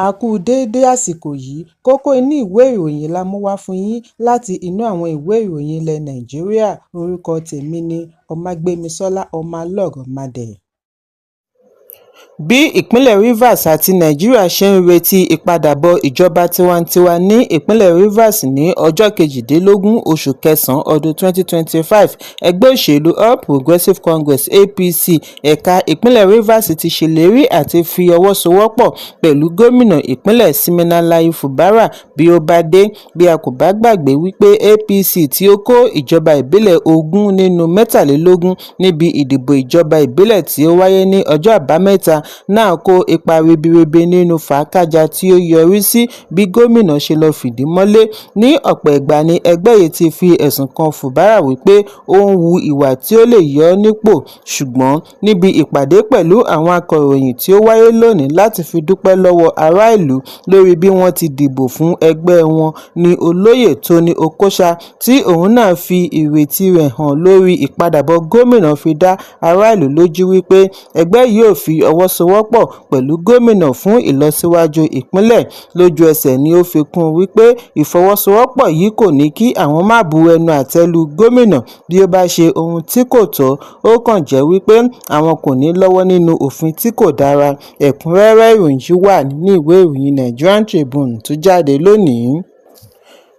A kú déédé àsìkò yìí. Kókó inú ìwé ìròyìn la mú wá fún yín láti inú àwọn ìwé ìròyìn ilẹ̀ Nàìjíríà. Orúkọ tèmi ni Ọmágbémisọ́lá Ọmọlọ́rọ̀mádé. Bí ìpínlẹ̀ Rivers àti Nàìjíríà ṣe ń retí ìpadàbọ̀ ìjọba tiwantiwa ní ìpínlẹ̀ Rivers ní ọjọ́ 18 oṣù kẹsàn-án ọdún 2025, ẹgbẹ́ òṣèlú All Progressives Congress (APC) ẹ̀ka ìpínlẹ̀ Rivers ti ṣèlérí àti fi ọwọ́ sowọ́pọ̀ pẹ̀lú gómìnà ìpínlẹ̀ Siminalayi Fubara bí ó bá dé. Bí a kò bá gbàgbé wípé APC tí ó kó ìjọba ìbílẹ̀ 20 nínú 23 níbi ìdìbò ìjọba ìbílẹ̀ tí ó wáyé ní ọjọ́ Àbámẹ́ta náà kó ipa ribiribi nínú fàákájàá tí ó yọrí sí bí gómìnà ṣe lọ fìdí mọ́lé. Ní ọ̀pọ̀ ìgbà ni ẹgbẹ́ yìí ti fi ẹ̀sùn kan Fubara wípé ó ń hu ìwà tí ó lè yọ ọ́ nípò, ṣùgbọ́n níbi ìpàdé pẹ̀lú àwọn akọ̀ròyìn tí ó wáyé lónìí láti fi dúpẹ́ lọ́wọ́ ará ìlú lórí bí wọ́n ti dìbò fún ẹgbẹ́ wọn ní Olóyè Tony Okocha, tí òun náà fi ìrètí rẹ̀ hàn lórí ìpadàbọ̀ gómìnà, fi dá ará ìlú lójú wípé ẹgbẹ́ yóò fi ọwọ́ sowọ́pọ̀ pẹ̀lú gómìnà fún ìlọsíwájú ìpínlẹ̀. Lójú ẹsẹ̀ ni ó fi kún un wípé ìfọwọ́sowọ́pọ̀ yìí kò ní kí àwọn má bu ẹnu àtẹ́ lu gómìnà bí ó bá ṣe ohun tí kò tọ́, ó kàn jẹ́ wípé àwọn kò ní lọ́wọ́ nínú òfin tí kò dára. Ẹ̀kúnrẹ́rẹ́ ìròyìn yìí wà nínú ìwé ìròyìn Nigerian Tribune tó jáde lónìí.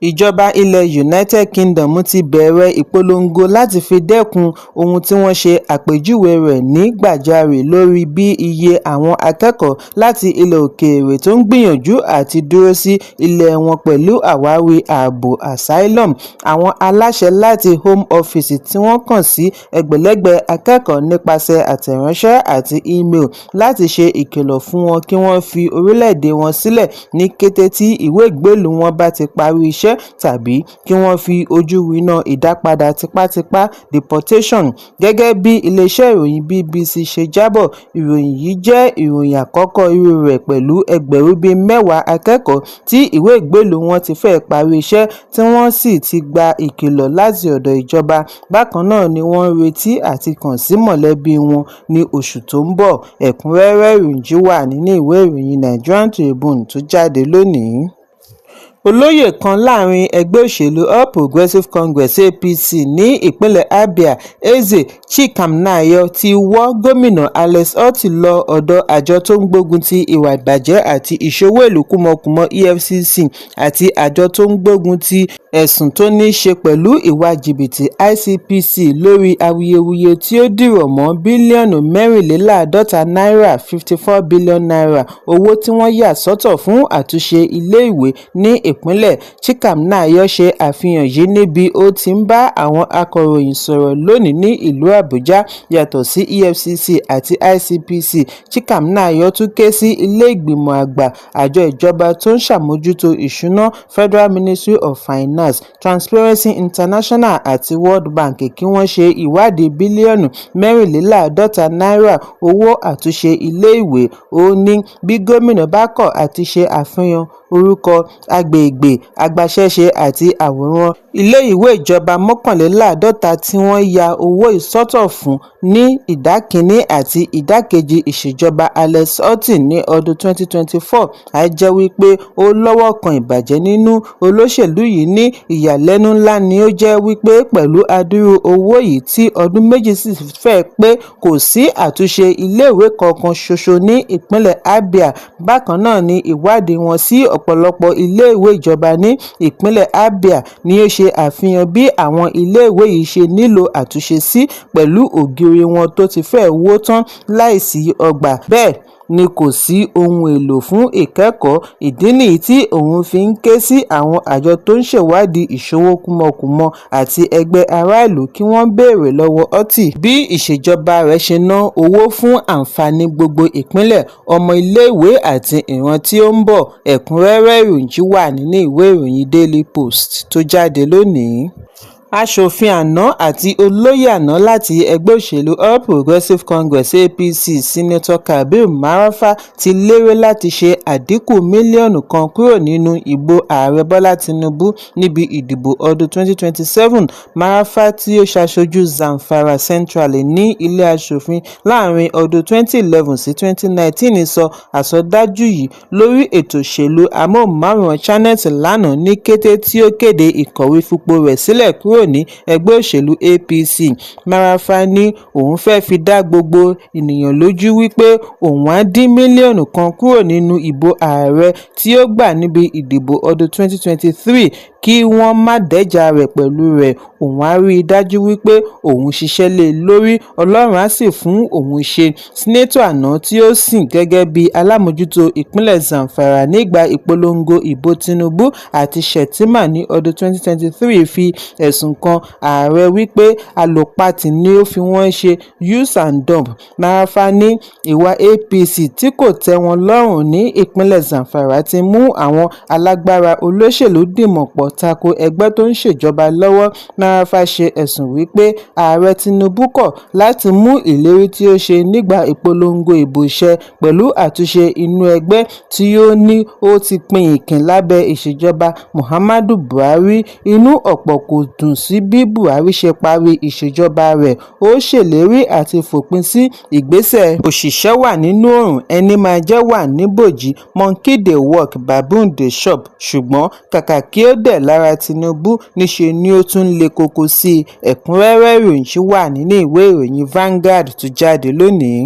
Ìjọba ilẹ̀ United Kingdom ti bẹ̀rẹ̀ ìpolongo láti fi dẹ́kun ohun tí wọ́n ṣe àpèjúwe rẹ̀ ní gbàjarè lórí bí iye àwọn akẹ́kọ̀ọ́ láti ilẹ̀ òkèèrè tó ń gbìyànjú àti dúró sí ilẹ̀ wọn pẹ̀lú àwáwí ààbò asylum. Àwọn aláṣẹ láti Home Office tí wọ́n kàn sí ẹgbẹ̀lẹ́gbẹ̀ akẹ́kọ̀ọ́ nípasẹ̀ àtẹ̀ránṣẹ́ àti ímeèlì láti ṣe ìkìlọ̀ fún wọn kí wọ́n fi orílẹ̀-èdè wọn sílẹ̀ ní kété tí ìwé ìgbélú wọn bá ti parí iṣẹ́ tàbí kí wọ́n fi ojú winá ìdápadà tipátipá deportation, gẹ́gẹ́ bí ilé-iṣẹ́ ìròyìn BBC ṣe jábọ̀. Ìròyìn yìí jẹ́ ìròyìn àkọ́kọ́ irú rẹ̀, pẹ̀lú ẹgbẹ̀rún bíi mẹ́wàá akẹ́kọ̀ọ́ tí ìwé ìgbélú wọn ti fẹ́ẹ̀ parí iṣẹ́ tí wọ́n sì ti gba ìkìlọ̀ láti ọ̀dọ̀ ìjọba. Bákan náà ni wọ́n ń retí àti kàn sí mọ̀lẹ́bí wọn ní oṣù tó ń bọ̀. Ẹ̀kúnrẹ́rẹ́ ìròyìn yìí wà nínú ìwé ìròyìn Nigerian Tribune tó jáde lónìí. Olóyè kan láàrin ẹgbẹ́ òṣèlú All Progressives Congress (APC) ní ìpínlẹ̀ Abia, Eze Chikamnayo, ti wọ gómìnà Alex Otti lọ ọ̀dọ̀ àjọ tó ń gbógun ti ìwà ìbàjẹ́ àti ìṣowó ìlú kúmọkùmọ EFCC àti àjọ tó ń gbógun ti ẹ̀sùn tó ní í ṣe pẹ̀lú ìwà jìbìtì ICPC lórí awuyewuye tí ó dìrọ̀ mọ́ bílíọ̀nù mẹ́rìnléláàádọ́ta náírà (N54 billion) owó tí wọ́n yà sọ́tọ̀ fún àtúnṣe iléèwé ní ìpínlẹ̀. Chikamnayo ṣe àfihàn yìí níbi ó ti ń bá àwọn akọ̀ròyìn sọ̀rọ̀ lónìí ní ìlú Àbújá. Yàtọ̀ sí EFCC àti ICPC, Chikamnayo tún ké sí ilé ìgbìmọ̀ àgbà àjọ ìjọba tó ń ṣàmójútó ìṣúná Federal Ministry of Finance, Transparency International àti World Bank kí wọ́n ṣe ìwádìí bílíọ̀nù mẹ́rìnléláàádọ́ta náírà owó àtúnṣe iléèwé. Ó ní bí gómìnà bá kọ̀ àti ṣe àfihàn orúkọ, agbègbè, agbaṣẹ́ṣe àti àwòrán iléèwé ìjọba mọ́kànléláàádọ́ta tí wọ́n ya owó yìí sọ́tọ̀ fún ní ìdá kìíní àti ìdá kejì ìṣèjọba Alex Otti ní ọdún 2024, á jẹ́ wípé ó lọ́wọ́ kan ìbàjẹ́ nínú. Olóṣèlú yìí ní ìyàlẹ́nu ńlá ni ó jẹ́ wípé pẹ̀lú adúrú owó yìí tí ọdún méjì sì fẹ́ẹ́ pé, kò sí àtúnṣe iléèwé kan ṣoṣo ní ìpínlẹ̀ Abia. Bákan náà ni ìwádìí wọn sí ọ̀pọ̀lọpọ̀ iléèwé ìjọba ní ìpínlẹ̀ Abia ni ó ṣe àfihàn bí àwọn iléèwé yìí ṣe nílò àtúnṣe sí, pẹ̀lú ògiri wọn tó ti fẹ́ẹ̀ wó tán láìsí ọgbà, bẹ́ẹ̀ ni kò sí ohun èèlò fún ìkẹ́kọ̀ọ́. Ìdí nìyí tí òun fi ń ké sí àwọn àjọ tó ń ṣèwádìí ìṣòwò kúmọkùmọ àti ẹgbẹ́ aráàlú kí wọ́n béèrè lọ́wọ́ Otti bí ìṣèjọba rẹ̀ ṣe ná owó fún àǹfààní gbogbo ìpínlẹ̀, ọmọ iléèwé àti ìran tí ó ń bọ̀. Ẹ̀kúnrẹ́rẹ́ ìròyìn yìí wà nínú ìwé ìròyìn Daily Post tó jáde lónìí. Aṣòfin àná àti olóyè àná láti ẹgbẹ́ òṣèlú All Progressives Congress (APC), Senator Kabir Marafa, ti lérí láti ṣe àdínkù 1 mílíọ̀nù kúrò nínú ìbò Ààrẹ Bọ́lá Tinubu níbi ìdìbò ọdún 2027. Marafa, tí ó ṣaṣojú Zamfara Central ní Ilé Aṣòfin láàrin ọdún 2011 sí 2019, sọ àsọdájú yìí lórí ètò òṣèlú amóhùnmáwòrán Channels lánàá ní kété tí ó kéde ìkọ̀wé fipò rẹ̀ sílẹ̀ kúrò ní ẹgbẹ́ òṣèlú APC. Marafa ní òun fẹ́ fi dá gbogbo ènìyàn lójú wípé òun á dín 1 mílíọ̀nù kúrò nínú ìbò ààrẹ tí ó gbà níbi ìdìbò ọdún 2023, kí wọ́n má dẹ́jà rẹ̀ pẹ̀lú rẹ̀, òun á rí i dájú wípé òun ṣiṣẹ́ lé e lórí, Ọlọ́run á sì fún òun ṣe. Senator àná tí ó sìn gẹ́gẹ́ bí alámòjútó ìpínlẹ̀ Zamfara nígbà ìpolongo ìbò Tinubu àti Shettima ní ọdún 2023 fi ẹ̀sùn kan ààrẹ wípé àlòpatì ni ó fi wọ́n ṣe, use and dump. Marafa ní ìwà APC tí kò tẹ́ wọn lọ́rùn ní ìpínlẹ̀ Zamfara ti mú àwọn alágbára olóṣèlú dìmọ̀ pọ̀ tako ẹgbẹ́ tó ń ṣèjọba lọ́wọ́. Marafa ṣe ẹ̀sùn wípé Ààrẹ Tinubu kọ̀ láti mú ìlérí tí ó ṣe nígbà ìpolongo ìbò ṣẹ pẹ̀lú àtúnṣe inú ẹgbẹ́ tí ó ní ó ti pínyìnkìn lábẹ́ ìṣèjọba Muhammadu Buhari. Inú ọ̀pọ̀ kò dùn sí bí Buhari ṣe parí ìṣèjọba rẹ̀. Ó ṣèlérí àti fòpin sí ìgbésẹ̀ òṣìṣẹ́ wà nínú oòrùn, ẹní máa jẹ wà níbòji, monkey dey work, baboon dey chop, ṣùgbọ́n kàkà kí ó dẹ̀ lára Tinubu, níṣe ni ó tún ń le koko sí i. Ẹ̀kúnrẹ́rẹ́ ìròyìn ṣì wà nínú ìwé ìròyìn Vanguard tó jáde lónìí.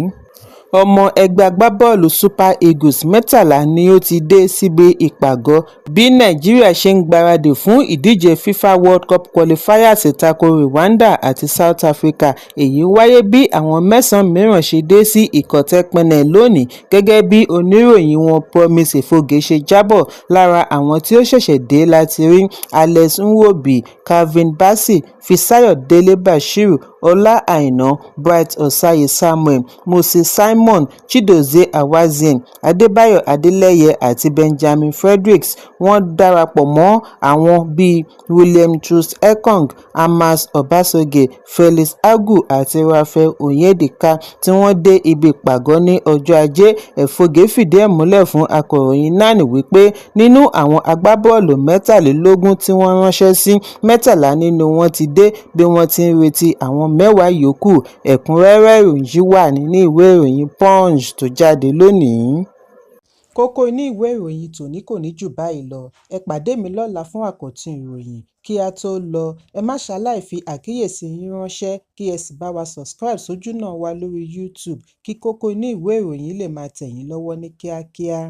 Ọmọ ẹgbẹ́ agbábọ́ọ̀lù Super Eagles 13 ni ó ti dé síbi ìpàgọ́ bí Nàìjíríà ṣe ń gbáradì fún ìdíje FIFA World Cup Qualifiers tako Rwanda àti South Africa. Èyí wáyé bí àwọn mẹ́sàn-án mìíràn ṣe dé sí Ikot-Ekpene lónìí gẹ́gẹ́ bí oníròyìn wọn Promise Efoghe ṣe jábọ̀. Lára àwọn tí ó ṣẹ̀ṣẹ̀ dé láti rí Alex Iwobi, Calvin Bassey, Fisayo Dele-Bashiru, Ọlá Àìná, Bright Osayi-Samuel, Moses Simon, Chidozie Awaziem, Adébáyọ̀ Adeleye àti Benjamin Fredericks. Wọ́n darapọ̀ mọ́ àwọn bíi William Troost-Ekong, Amos Obasogie, Felix Agu àti Raphael Onyedika tí wọ́n dé ibi ìpàgọ́ ní ọjọ́ Ajé. Efoghe fìdí ẹ̀ múlẹ̀ fún akọ̀ròyìn NAN wípé nínú àwọn agbábọ́ọ̀lù 23 tí wọ́n ránṣẹ́ sí, 13 nínú wọn ti dé bí wọ́n ti ń retí àwọn 10 yòókù. Ẹ̀kúnrẹ́rẹ́ ìròyìn yìí wà nínú ìwé ìròyìn Punch tó jáde lónìí. Kókó inú ìwé ìròyìn tòní kò ní jù báyìí lọ. Ẹ pàdé mi lọ́la fún àkọ́tún ìròyìn. Kí á tó lọ, ẹ má ṣaláì fi àkíyèsí yín ránṣẹ́ kí ẹ sì bá wa subscribe sójúnà wa lórí YouTube kí kókó inú ìwé ìròyìn lè máa tẹ̀ yín lọ́wọ́ ní kíákíá.